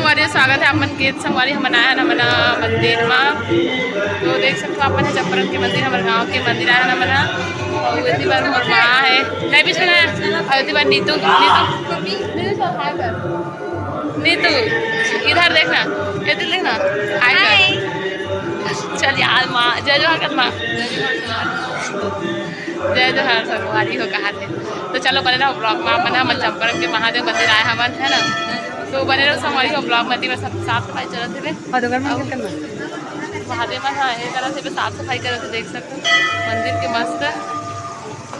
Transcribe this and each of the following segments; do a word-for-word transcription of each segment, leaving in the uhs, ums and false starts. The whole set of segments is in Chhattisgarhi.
अरे, स्वागत है आप मन के संगवारी। हमन आए हन हमन मंदिर मा, तो देख सकते हो आप मन, चंपारण के मंदिर, हमारे गांव के मंदिर आए हन हमन। और इतनी बार मोर माँ है, नहीं भी सुना है। और इतनी बार नीतू, नीतू, नीतू, इधर देखना, इधर देखना, हाय कर। चल यार माँ, जय जोहार कर माँ। जय जोहार संगवारी हो, कहा थे। तो चलो बने रहो ब्लॉग में, अपन हमन चंपारण के महादेव मंदिर आए हमन, है ना। तो बने रहो संगवारी हो ब्लॉग में, सब साफ सफाई चलत हे। महादेव में हाँ, ये तरह से भी साफ सफाई करत हे, देख सकते हो मंदिर के मस्त।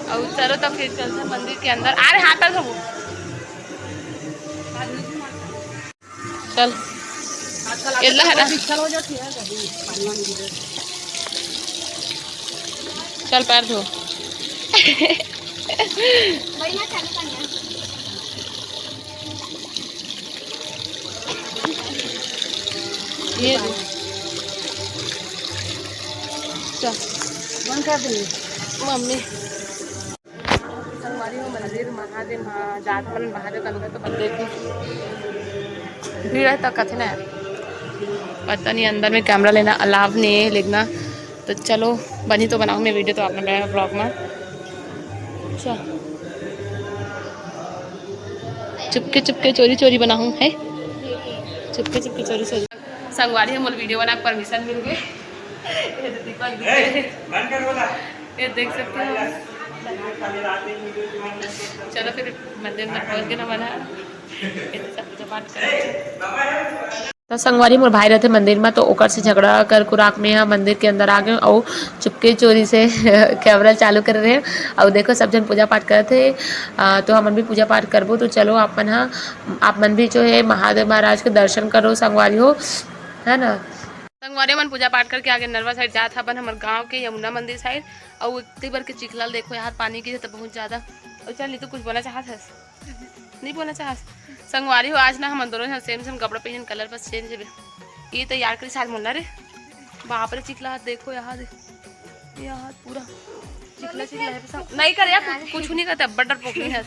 और चलो तो फिर चलते हैं मंदिर के अंदर। अरे हाथ पैर धोबो। चल। एला हटा। चल पैर धो। ये दे। चल। बंद कर दे। मम्मी। संगवारी हो मंदिर महादेव, हाँ, जात मन महादेव के अंदर तो बंदे की भीड़ है तो कथे ना, पता नहीं अंदर में कैमरा लेना अलाव नहीं है, लेकिन तो चलो बनी तो बनाऊँ मैं वीडियो तो आप लोग ब्लॉग में। अच्छा, चुपके चुपके चोरी चोरी बनाऊँ है, चुपके चुपके चोरी चोरी। संगवारी हो मोला वीडियो बना के परमिशन मिल गए। ये तो दीपक दिखे। ये देख सकते हो। चलो फिर मंदिर में पहुंच गए ना मना। ये तो सब पूजा पाठ करो। तो संगवारी मोर भाई रहते मंदिर में, तो ओकर से झगड़ा कर कुराक में ह मंदिर के अंदर आ गए और चुपके चोरी से कैमरा चालू कर रहे हैं। और देखो सब जन पूजा पाठ करत हे, आ, तो हमन भी पूजा पाठ करबो। तो चलो आप मन ह, आप मन भी जो है महादेव महाराज के दर्शन करो संगवारी हो, है ना। संगवारी मन पूजा पाठ करके आगे नरवा साइड जात हबन, हमर गांव के यमुना मंदिर साइड। अउ इतनी बार के चिखला ल देखो यार, पानी गिरे तो बहुत ज्यादा। अउ चल, नीतू कुछ बोलना चाहत हस? नहीं बोलना चाहत? संगवारी हो, आज ना हमन दोनों झन सेम सेम कपड़ा पहन, कलर बस चेंज हेबे। ये तो यार करी साथ मोला रे, बाप रे, चिखला हाथ देखो यार, ये हाथ पूरा चिखला चिखला है। नहीं कर यार, कुछ नहीं करता, बड़ा डरपोक नहीं है।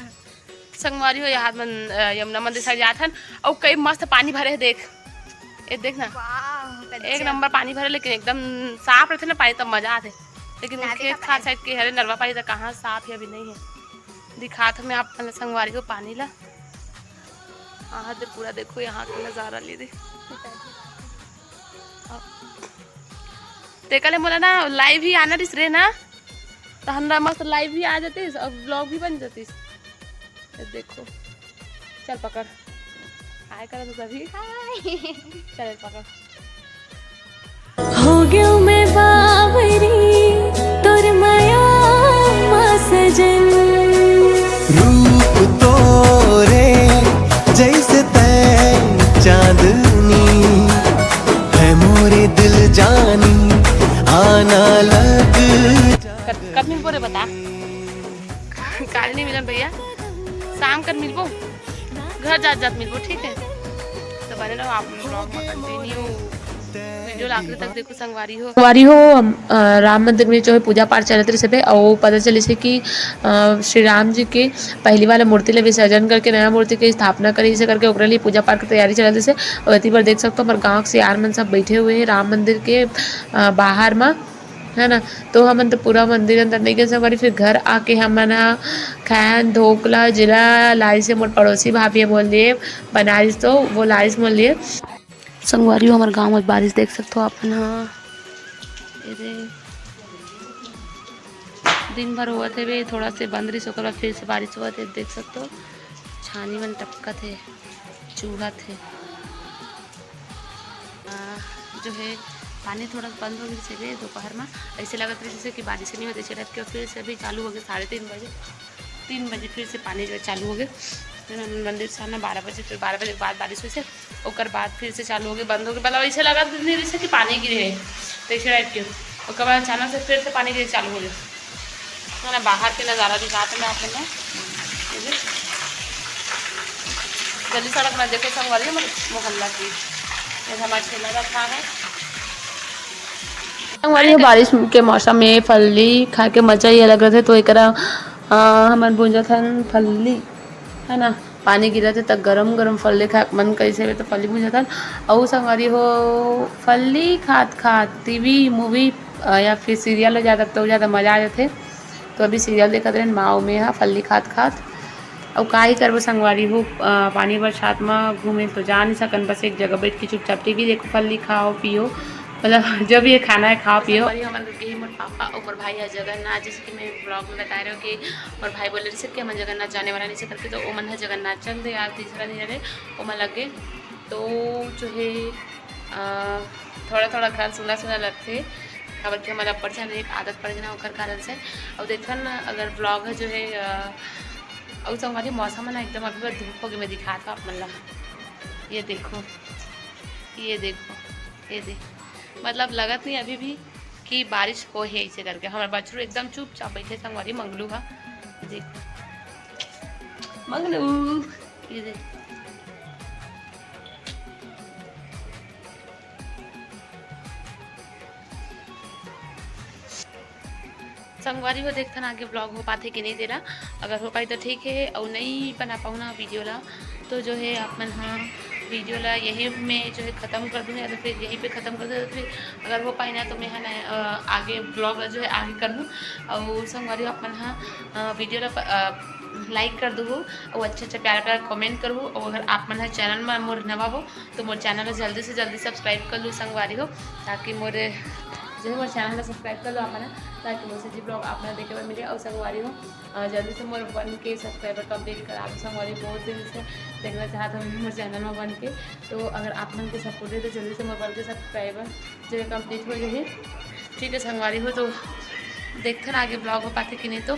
संगवारी हो, यहाँ मन, अ, यमुना मंदिर साइड जात हन, अउ कई मस्त पानी भरे हे, देख, ये देख ना, वाह, गजब। एक नंबर पानी भरे, लेकिन एकदम साफ रहते ना पानी, तब मजा आते। लेकिन वो खेत खार साइड के हरे नरवा पानी, तो कहाँ साफ है, अभी नहीं है। दिखात हूँ मैं आप मन संगवारी हो पानी ला। हाँ, दे पूरा देखो यहाँ के नजारा ले दे। तेकर ले मोला ना लाइव ही आना रिस रे ना, तो हमरा मस्त लाइव भी आ जातीस और ब्लॉग भी बन जातीस। ये देखो, चल पकड़, हाय करो तो सभी। हाय। चल पकड़। हो गयो मैं बावरी तोर माया मा सजन। रूप तोरे जैसे तै चांदनी, है मोरे दिल जानी आना लग जा। कब, कब मिलबो रे बता? काल नहीं मिलन भैया, शाम कर मिलबो, घर जात जात मिलबो, ठीक है? तो बने रहो आप ब्लॉग में, कंटिन्यू वीडियो ला आखिरी तक देखो संगवारी हो। संगवारी हो, हम, अ, राम मंदिर में जो है पूजा पाठ चलत रहिस हे, अउ पता चलिस हे कि, अ, श्री राम जी के पहली वाला मूर्ति ले विसर्जन करके नया मूर्ति के स्थापना करिस हे करके ओकरे लिए पूजा पाठ के तैयारी चलत रहिस हे। अउ एती बर देख सकते हो, हमर गांव के सियान मन सब बैठे हुए हैं राम मंदिर के, अ, बाहर मा। है ना। तो हमन तो पूरा मंदिर अंदर नहीं गए संगवारी, फिर घर आके हमन ह खायन ढोकला जेला लाइस हे मोर पड़ोसी भाभी ह मोर लिए बनाइस, तो वो लाइस मोर लिए। संगवारी हो, हमर गांव में बारिश देख सकते हो आप मन ह, ये दे, दिन भर होवत हे बे, थोड़ा से बंद रहिस, ओकर बाद फिर से बारिश होवत हे, देख सकते हो छानी मन टपकत हे, चूहत हे। आ, जो है पानी थोड़ा बंद हो गई से दोपहर में, ऐसे लगत रहे जैसे कि बारिश नहीं होती, ऐसे टाइप के। फिर से अभी चालू हो गए साढ़े तीन बजे, तीन बजे फिर से पानी जो है चालू हो गए। फिर हम मंदिर से आना बारह बजे, फिर बारह बजे के बाद बारिश हुई से, ओकर बाद फिर से चालू हो गए, बंद हो गए, मतलब ऐसे लगा नहीं जैसे कि पानी गिरे है, तो ऐसे टाइप के। ओकर बाद अचानक से फिर से पानी गिरे चालू हो गए। है ना, बाहर के नज़ारा दिखाते मैं आप लोग को। ये भी गली सड़क में देखो संगवारी, हमारे मोहल्ला की, ये हमारा ठेला रखा है। संगवारी, बारिश के मौसम में फल्ली खाए के मजा ही अलग रहते। तो एकरा, अ, हमन भूंजत हन फल्ली, है ना। पानी गिरत हे, त गरम गरम फल्ली खाए के मन कइसे हे, त फल्ली मुंह जाथन। अउ संगवारी हो, फल्ली खात खात टीवी मूवी, अ, या फिर सीरियल हो जाता, तो ज्यादा मजा आ जाथे। तो अभी सीरियल देखत रहेन, माँ अउ मैं हा फल्ली खात खात। अउ का ही करबो संगवारी हो, अ, पानी बरसात म घूमे तो जा नहीं सकन, बस एक जगह बैठ के चुपचाप टीवी देखो, फल्ली खाओ पियो, मतलब जो भी ये खाना है खाओ पियो। संगवारी हो, हमन रुके ही मोर पापा अउ मोर भाई ह जगन्नाथ, जैसे कि मैं ब्लॉग में बताए रहे हो कि मोर भाई बोले रहिसे कि हमन जगन्नाथ जाने वाला नहीं से करके, तो ओमन ह जगन्नाथ चल दे यार, तीसरा दिन हरे ओमन लगे। तो जो है, अ, थोड़ा थोड़ा घर सुना सुना लगथे, काबर कि हमर अब्बड़ झन एक आदत पड़ गे ना ओकर कारण से। अउ देखथन ना, अगर ब्लॉग ह जो है, अ, अउ संगवारी मौसम ह ना एकदम अभी बस धूप हो गे, मैं दिखात हूँ आप मन ला। ये देखो, ये देखो, ये देखो, मतलब लगत नहीं अभी भी कि बारिश हो है ऐसे करके। हमर बछरू एकदम चुपचाप बैठे संगवारी, मंगलू हा, देखो मंगलू, ये देखो। संगवारी हो, देखथन आगे ब्लॉग हो पाथे कि नहीं तेला। अगर हो पाई तो ठीक है, अउ नहीं बना पाऊँ ना वीडियो ला, तो जो है आप मन हा वीडियो ला यही में जो है ख़त्म कर दूँ, या तो फिर यहीं पे ख़त्म कर दूँ, या तो फिर अगर हो पाई ना तो मैं है ना, अ, आगे ब्लॉग ला जो है आगे कर दूँ। अउ संगवारी हो, आप मन हा, अ, वीडियो ला प-, अ, लाइक कर दू, अउ अच्छा अच्छा प्यारा प्यारा कमेंट करू। अउ अगर आप मन हा चैनल में मोर नवा हो, तो मोर चैनल ला जल्दी से जल्दी सब्सक्राइब कर लू संगवारी हो, ताकि मोर जो है मोर चैनल ला सब्सक्राइब कर लो आप मन, ताकि मोर से जी ब्लॉग आप मन देखे बर मिले। अउ संगवारी हो, अ, जल्दी से मोर वन के सब्सक्राइबर कंप्लीट करा दो संगवारी, बहुत दिन से देखना चाहत हूँ मोर चैनल में वन के। तो अगर आप मन के सपोर्ट है तो जल्दी से मोर वन के सब्सक्राइबर जो है कंप्लीट हो जाए। ठीक है संगवारी हो, तो देखथन आगे ब्लॉग हो पाथे कि नहीं, तो